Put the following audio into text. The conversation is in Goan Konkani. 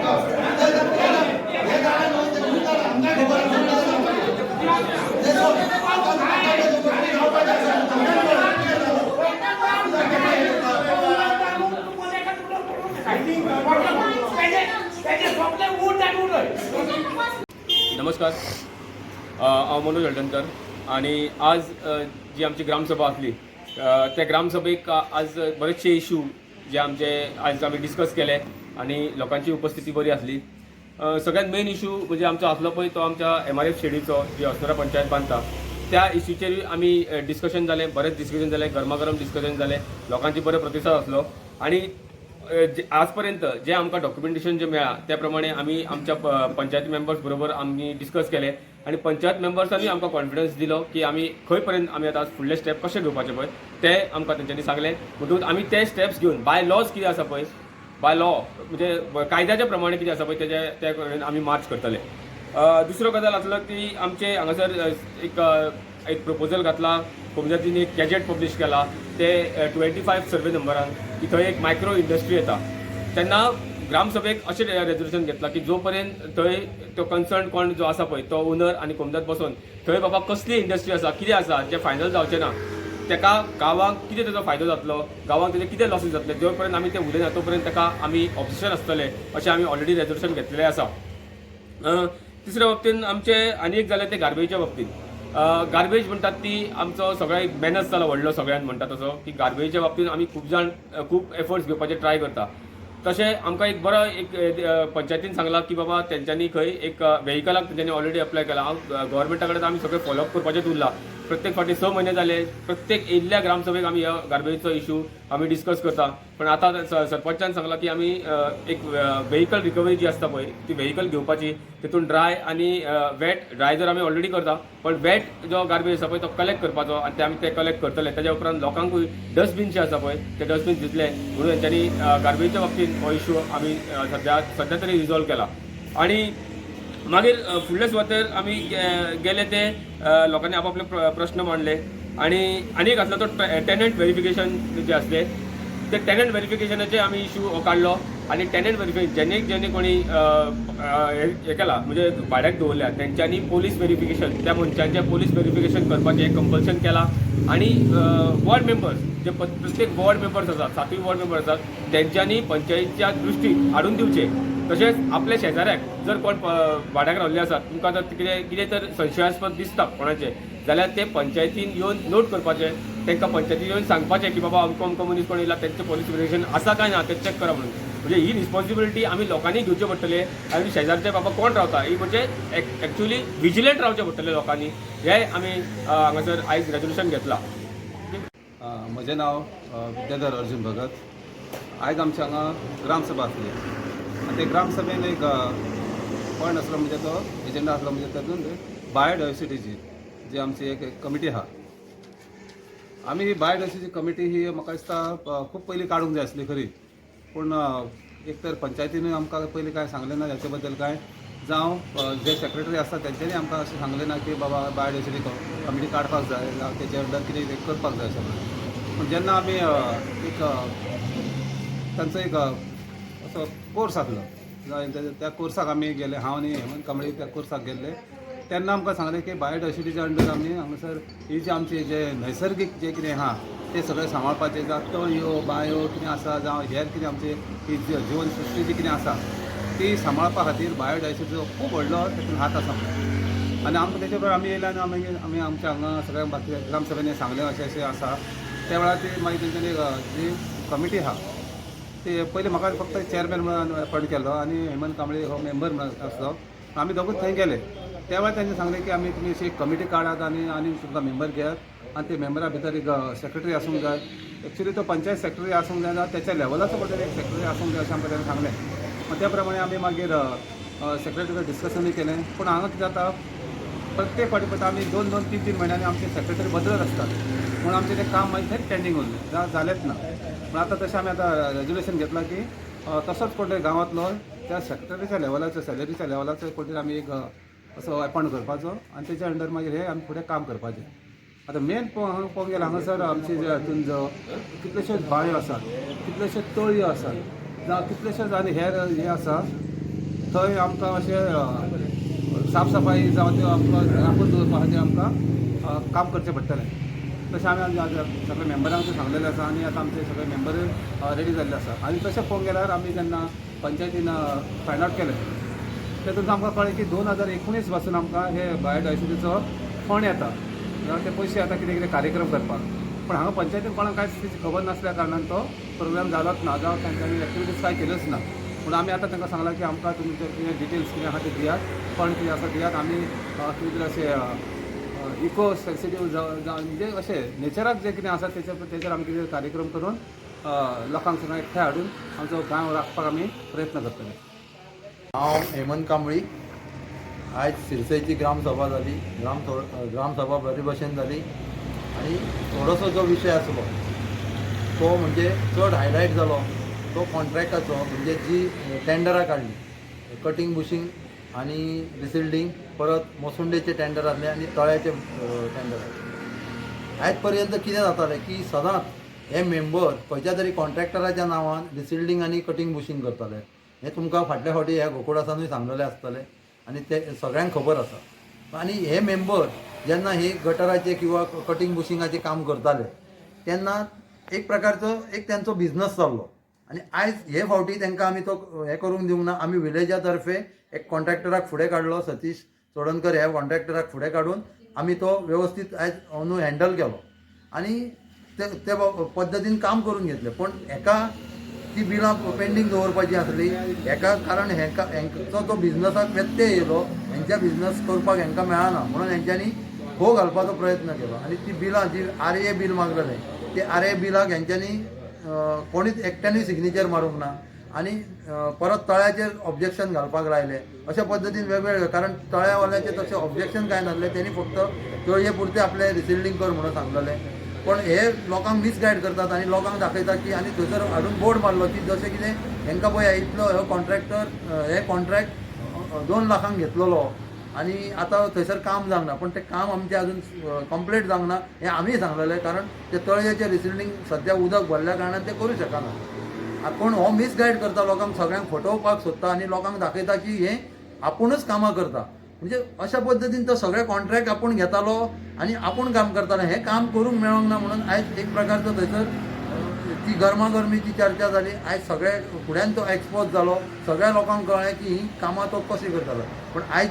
नमस्कार, हांव मनोज हळदणकर आणि आज जी आमची ग्रामसभा आसली, त्या ग्रामसभेक आज बरेचशे इशू जे आमचे आज आमी डिस्कस केले आणि लोकांची उपस्थिती बरी आसली. सगळ्यात मेन इशू म्हणजे आमचो आसलो पळय तो आमच्या एमआरएफ शेडीचो, जी अस्नोडा पंचायत बांदता, त्या इशूचेर आमी डिस्कशन जालें. बरेंच डिस्कशन जालें, गरमागरम डिस्कशन जालें, लोकांची बरो प्रतिसाद आसलो आणि आज पर्यंत जे आमकां डॉक्युमेंटेशन जे मेळ्ळा त्या प्रमाणे आमी आमच्या पंचायत मेंबर्स बरोबर आमी डिस्कस केले आणि पंचायत मेंबर्सांनी आमकां कॉन्फिडन्स दिलो की आमी खंय पर्यंत आमी आतां फुडले स्टेप कशे घेवपाचे पळय ते आमकां तेंच्यांनी सांगलें. म्हणटकूच आमी ते स्टेप्स घेवन बाय लॉज कितें आसा पळय, बाय लॉ म्हणजे कायद्याच्या प्रमाणे कितें आसा पळय तेजे त्या कडेन आमी मार्च करतले. दुसरो गजाल आसलो ती आमचे हांगासर एक एक प्रपोजल घातला. कोमजातीन एक गॅजेट पब्लीश केला ते 25 सर्वे नंबरान की थंय एक मायक्रो इंडस्ट्री येता. तेन्ना ग्रामसभेक अशें रेजोल्युशन घेतलां की जो पर्यंत थंय तो कन्सर्न कोण जो आसा पळय तो ओनर आनी कोमजात बसोन थंय बाबा कसली इंडस्ट्री आसा, कितें आसा, जें फायनल जावचें ना, तेका गांवांक कितें तेजो फायदो जातलो, गांवांक तेजे कितें लॉसीस जातले, जो पर्यंत आमी ते उलयना तो पर्यंत तेका आमी ऑपोजिशन आसतले अशें आमी ऑलरेडी रेजोल्युशन घेतलेलें आसा. तिसऱ्या बाबतीन आमचे आनी एक जालें ते गार्बेजच्या बाबतीत. गार्बेज म्हणटात ती आमचो सगळ्या एक मेनस जाला व्हडलो. सगळ्यान म्हणटा तसो की गार्बेजच्या बाबतीत आमी खूब जाण खूब एफर्ट्स घेवपाचे ट्राय करता. तशें आमकां एक बरो एक पंचायतीन सांगलां की बाबा तेंच्यांनी खंय एक वेहिकलाक तेंच्यांनी ऑलरेडी अप्लाय केला. हांव गव्हर्मेंटा कडेन आमी सगळें फॉलोअप करपाचेंच उरलां. प्रत्येक फावटी 6 म्हयने जाले, प्रत्येक येयल्ल्या ग्रामसभेक आमी ह्या गार्बेजचो इशू आमी डिस्कस करता. पण आतां सरपंचान सांगलां की आमी एक वेहिकल रिकवरी जी आसता पळय ती वेहिकल घेवपाची, तितून ड्राय आनी वेट. ड्राय जर आमी ऑलरेडी करता, पण वेट जो गार्बेज आसा पळय तो कलेक्ट करपाचो आनी ते आमी ते कलेक्ट करतले. तेज्या उपरांत लोकांकूय डस्टबीन जे आसा पळय ते डस्टबीन दितले म्हणून तेंच्यांनी गार्बेजच्या बाबतींत हो इशू आमी सद्या सद्या तरी रिजॉल्व केला. आणि मागीर फुडल्या सुवातेर आमी गेले ते लोकांनी आपापले प्रश्न मांडले आणि आनी एक आसलो तो टेनंट व्हेरिफिकेशन जे आसले ते टेनंट व्हेरिफिकेशनाचे आमी इशू हो काडलो. आनी टेनंट व्हेरिफिकेशन जेणे जेणे कोणी अ, अ, हे हे केला, म्हणजे भाड्याक दवरल्या, तेंच्यांनी पोलीस व्हेरिफिकेशन, त्या मनशांचें पोलीस व्हेरिफिकेशन करपाचें कंपल्शन केलां. आणि वॉर्ड मेंबर्स जे प्रत्येक वॉर्ड मेंबर्स आसात, सातूय वॉर्ड मेंबर्स आसात, तेंच्यांनी पंचायतीच्या दृश्टीक हाडून दिवचे. तशेंच आपल्या शेजाऱ्याक जर कोण भाड्याक रावल्ले आसात, तुमकां जर कितें कितें तर संशयास्पद दिसता कोणाचें जाल्यार ते पंचायतीन येवन नोट करपाचें, तांकां पंचायतीन येवन सांगपाचें की बाबा अमको अमको मनीस कोण येयला, तेंचें पोलीस व्हेरिफिकेशन आसा काय ना तें चॅक करा म्हणून. म्हणजे ही रिस्पॉन्सिबिलिटी आमी लोकांनी घेवची पडटली आनी शेजारचे बाबा कोण रावता ही म्हणजे एक्चुअली विजिलंट रावचें पडटलें लोकांनी. हें आमी हांगासर आयज रेजोल्युशन घेतलां. म्हजें नांव विद्याधर अर्जून भगत. आयज आमच्या हांगा ग्रामसभा आसली आनी ते ग्रामसभेन एक पॉयंट आसलो, म्हणजे तो एजेंडा आसलो, म्हणजे तातूंत बायोडायवर्सिटीची जी आमची एक कमिटी आहा. आमी ही बायोडायवर्सिटी कमिटी ही म्हाका दिसता खूब पयलीं काडूंक जाय आसली खरी, पूण एक तर पंचायतीनूय आमकां पयलीं कांय सांगलें ना हाचे बद्दल कांय, जावं जे सेक्रेटरी आसता तेंच्यांनी आमकां अशें सांगलें ना की बाबा बायोडायवर्सिटी कमिटी काडपाक जाय, जावं तेजे अंडर कितें करपाक जाय अशें म्हणून. पूण जेन्ना आमी एक तांचो एक असो कोर्स आसलो, त्या कोर्साक आमी गेले, हांव आनी हेमंत कांबळे त्या कोर्साक गेल्ले, तेन्ना आमकां सांगलें की बायोडायवर्सिटीच्या अंडर आमी हांगासर ही जी आमची जे नैसर्गीक जे कितें आहा तें सगळें सांबाळपाचें, जावं तळयो बांयो कितें आसा, जावं हेर कितें आमची ही जिवन सृश्टी जी कितें आसा ती सांबाळपा खातीर बायोडायवर्सिटीचो खूब व्हडलो तातूंत हात आसा म्हणून. आनी आमकां तेचे बरोबर आमी येयले आनी आमी आमी आमच्या हांगा सगळ्या बाकी ग्रामसभेन सांगलें अशें अशें आसा. त्या वेळार ती मागीर तेंच्यांनी जी कमिटी आहा ती पयलीं म्हाका फक्त चेअरमॅन म्हणून अपॉयंट केल्लो आनी हेमंत कांबळे हो मेंबर म्हणून आसलो. आमी दोगूच थंय गेले. त्या वेळार तेंच्यांनी सांगलें की आमी तुमी अशी एक कमिटी काडात आनी आनी तुमकां मेंबर घेयात आनी ते मेंबरा भितर एक सेक्रेटरी आसूंक जाय. एक्चुली तो पंचायत सेक्रेटरी आसूंक जाय, जावं तेच्या लेवलाचो कोण तरी एक सेक्रेटरी आसूंक जाय अशें आमकां ताणें सांगलें. मग त्या प्रमाणे आमी मागीर सेक्रेटरी कडेन डिस्कशनूय केलें. पूण हांगा कितें जाता, प्रत्येक फावटी पळयता आमी दोन दोन तीन तीन म्हयन्यांनी आमचे सेक्रेटरी बदलत आसतात, म्हणून आमचें तें काम मागीर थंयच पेंडींग उरलें, जावं जालेंच ना. पूण आतां तशें आमी आतां रेजोल्युशन घेतलां की तसोच कोण तरी गांवांतलो त्या सेक्रेटरीच्या लेवलाचो, सॅलरीच्या लेवलाचो कोण तरी आमी एक असो अपॉयंट करपाचो आनी तेच्या अंडर मागीर हें आमी फुडें काम करपाचें. आतां मेन पळोवंक गेल्यार हांगासर आमचे जे हातून जो कितलेश्योच बांयो आसात, कितलेश्योच तळयो आसात, जावं कितलेश्योच आनी हेर हे आसा. थंय आमकां अशें साफ सफाई जावं त्यो आमकां राखून दवरपा खातीर आमकां काम करचें पडटलें. तशें आमी आमच्या सगळे मेंबरांक सांगलेलें आसा आनी आतां आमचे सगळे मेंबर रेडी जाल्ले आसा. आनी तशें पळोवंक गेल्यार आमी जेन्ना पंचायतीन फायंड आवट केलें तेतून आमकां कळ्ळें की 2019 पासून आमकां हे बायोडायवर्सिटीचो फंड येता, जावं ते पयशे येता कितें कितें कार्यक्रम करपाक. पण हांगा पंचायतीन कोणाक कांयच तेची खबर नासल्या कारणान तो प्रोग्राम जालोच ना, जावं तांच्यांनी एक्टिविटीज कांय केल्योच ना. पूण आमी आतां तांकां सांगलां की आमकां तुमचे कितें डिटेल्स कितें आहा ते दियात, फंड कितें आसा दियात, आमी कितें तरी अशें इको सेन्सिटीव जावं म्हणजे अशें नेचराक जें कितें आसा तेचेर आमी कितें कार्यक्रम करून लोकांक सगळ्यांक एकठांय हाडून आमचो गांव राखपाक आमी प्रयत्न करतले. हांव हेमंत कांबळी. आयज सिरसेची ग्रामसभा जाली. ग्रामसभा बरे भशेन जाली आनी थोडोसो जो विशय आसलो तो म्हणजे चड हायलायट जालो तो कॉन्ट्रॅक्टाचो, म्हणजे जी टेंडरां काडली कटींग बुशींग आनी रिसिल्डींग, परत मसुंडेचे टेंडर आसले आनी तळ्याचे टेंडर आसले. आयज पर्यंत कितें जातालें की सदांच हे मेंबर खंयच्या तरी कॉन्ट्रॅक्टराच्या नांवान रिसिल्डींग आनी कटींग बुशींग करताले. हें तुमकां फाटल्या फावटी ह्या गोकुळासानूय सांगलेलें आसतलें आनी ते सगळ्यांक खबर आसा. आनी हे मेंबर जेन्ना हे गटराचे किंवा कटींग बुशिंगाचें काम करताले तेन्ना एक प्रकारचो एक तेंचो बिजनस जाल्लो. आनी आयज हे फावटी तांकां आमी तो हें करूंक दिवंक ना. आमी विलेजा तर्फे एक कॉन्ट्रॅक्टराक फुडें काडलो, सतीश चोडणकर ह्या कॉन्ट्रॅक्टराक फुडें काडून आमी तो वेवस्थीत आयज अंदू हँडल केलो आनी ते ते पद्दतीन काम करून घेतलें. पूण हेका ती बिलां पेंडींग दवरपाची आसली हेका, कारण हेका हेंचो तो बिजनसाक व्यत्यय येयलो, हेंच्या बिजनस करपाक हेंकां मेळना म्हणून हेंच्यांनी खो घालपाचो प्रयत्न केलो. आनी ती बिलां जी आर ए बील मागलेलें ते आर ए बिलाक हेंच्यांनी कोणीच एकट्यानूय सिग्नेचर मारूंक ना आनी परत तळ्याचेर ऑब्जेक्शन घालपाक लायलें. अशा पद्दतीन वेगवेगळे, कारण तळ्यावाल्याचें तशें ऑब्जेक्शन कांय नासलें, तेणी फक्त तळये पुरतें आपलें रिसिल्डींग कर म्हणून सांगलेलें. पण हे लोकांक मिसगायड करतात आनी लोकांक दाखयतात की, आनी थंयसर हाडून बोर्ड मारलो की जशें कितें हेंकां पळय इतलो हो कॉन्ट्रॅक्टर हे कॉन्ट्रॅक्ट 2 लाखांक घेतलेलो आनी आतां थंयसर काम जावंक ना. पण तें काम आमचें अजून कंप्लीट जावंक ना हें आमीय सांगलेलें, कारण ते तळयेचें रिसिल्डींग सद्या उदक भरल्या कारणान तें करूं शकना. पूण हो मिसगायड करता लोकांक, सगळ्यांक फटोवपाक सोदता आनी लोकांक दाखयता की हें आपुणूच कामां करता. म्हणजे अशा पद्दतीन तो सगळे कॉन्ट्रॅक्ट आपूण घेतालो आनी आपूण काम करतालो. हें काम करूंक मेळोंक ना म्हणून आयज एक प्रकारचो थंयसर ती गरमागरमीची चर्चा जाली. आयज सगळे फुड्यान तो एक्सपोज जालो, सगळ्या लोकांक कळ्ळें की ही कामां तो कशीं करतालो. पूण आयज